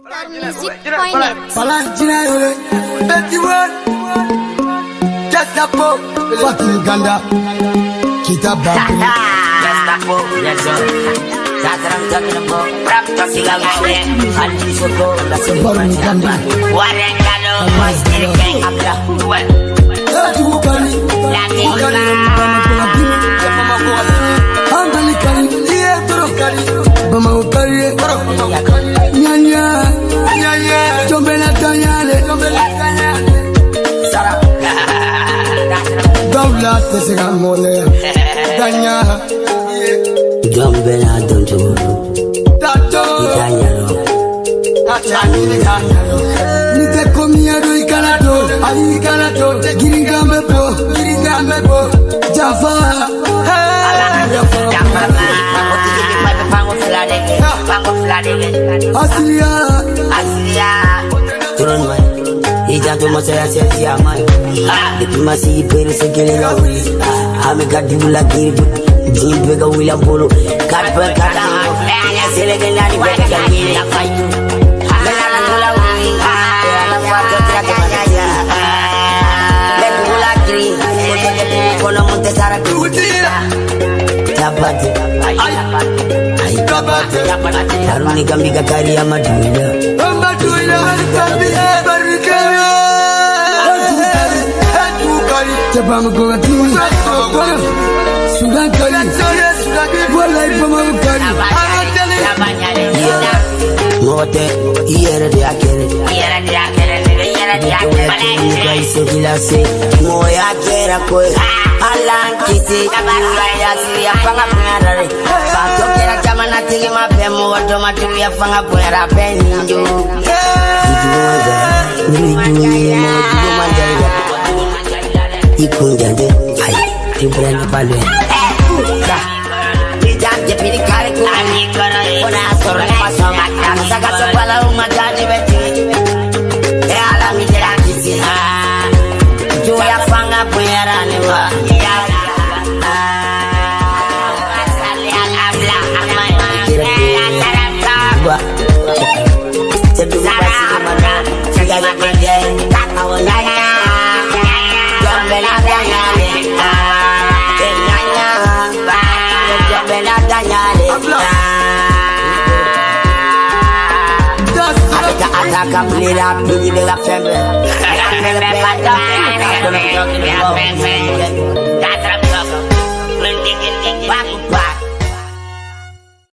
Music Finance. Fuck Uganda, Kita Bakri. Jɔn bɛɛ n'a dɔncogo don, i t'a ɲɛdɔn. Ni tɛ ko min ye don, i kana don, ayi, i kana don. Girinkan bɛ bɔ, girinkan bɛ bɔ, janfa. Asiliya. Tɔrɔ ɲuman ye, i janto masaya sɛnsi a ma ɲi. Depuis ma sigi pere se kelen ka wuli, an bɛ ka dugu la kiri diɲɛ bɛɛ ka wuli an bolo kari bɛɛ ka diɲɛ seleke naani bɛɛ ka kelen. Tabate, ay, Haruni kambi ka kari amaduila. Sudan kari, wallahi Bamako kari. Mɔgɔ tɛ i yɛrɛ de y'a kɛlɛ. Ka i segi lase mɔgɔya kɛra ko ye. Ala an kisi ya fanga bonyara dɛ. Fatɔ kɛra jamanatigi ma bɛn mɔgɔ dɔ ma juguya fanga bonyara bɛɛ ni jo. Ni jugu ye mɔgɔ jugu man ja i la. I kun jante ayi i bɔra ne ba lo ye.